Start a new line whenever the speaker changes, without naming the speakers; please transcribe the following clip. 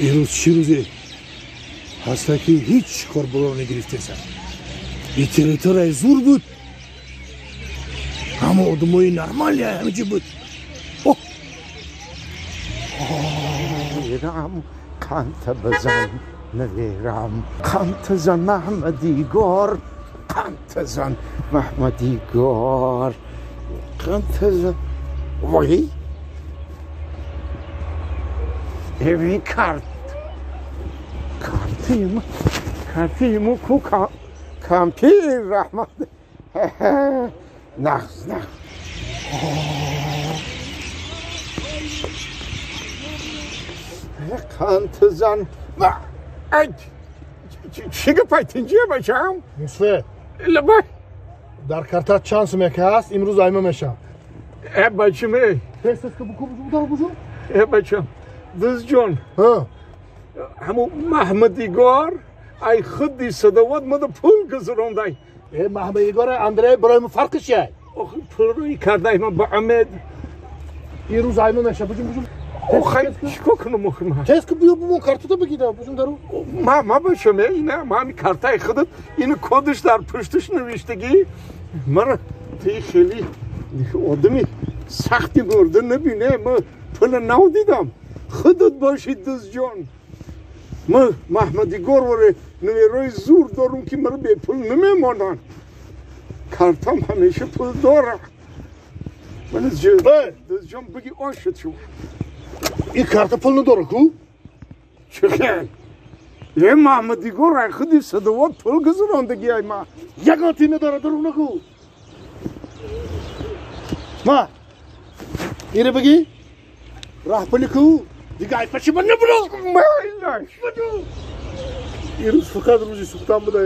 Имрӯз чӣ рӯзе ҳаста ки ҳеҷ кор боло нагирифтеса. И территорияи зур буд. Ҳама одамои нормалия ҳамаҷи буд.
Мерам қанта бизан наверам қанта зан Маҳмадигор қанта зан Маҳмадигор қанта зан вой эви карт картим картиму ку кампир раҳмат нағз нағз қанта зан чӣ гапай тинҷия бачам
Мусле
лабай
дар карта чанд суме ки ҳаст имрӯз айма мешавам
э бачам э
тез тез ка буку буҷум буҷум
э бачам дузҷон ҳамун Маҳмадигор ай худи садоват мада пул гузарондай
э Маҳмадигор Андрей барои мо фарқи чия
охи пулрӯи кардай ман ба умед
имрӯз айма мешавам буҷум буҷум
охай чикор кунам охи ман
тез ка биё бумон картата бигида буҷум дару
ма бачам э ина ма ҳами картаи худат ина кодаш дар пушташ навиштагӣ мара ти хеле одами сахти мурда набине ма пула нав дидам худат боши дузҷон ма Маҳмадигор воре номерои зур дорум ки мара бепул намемонанд картам ҳамеша пул дора ман дузҷон биги ош шуд шумо
ин карта пул надора ку
чӣ хел е Маҳмадигор ай худи садовод пул гузарондагӣ ай ма
ягон ти надора дурӯғ нагӯ ма ире бигӣ раҳпули ку дига ай паши ман набуро
майлаш
имрӯз фақат рӯзи сӯхтан буда.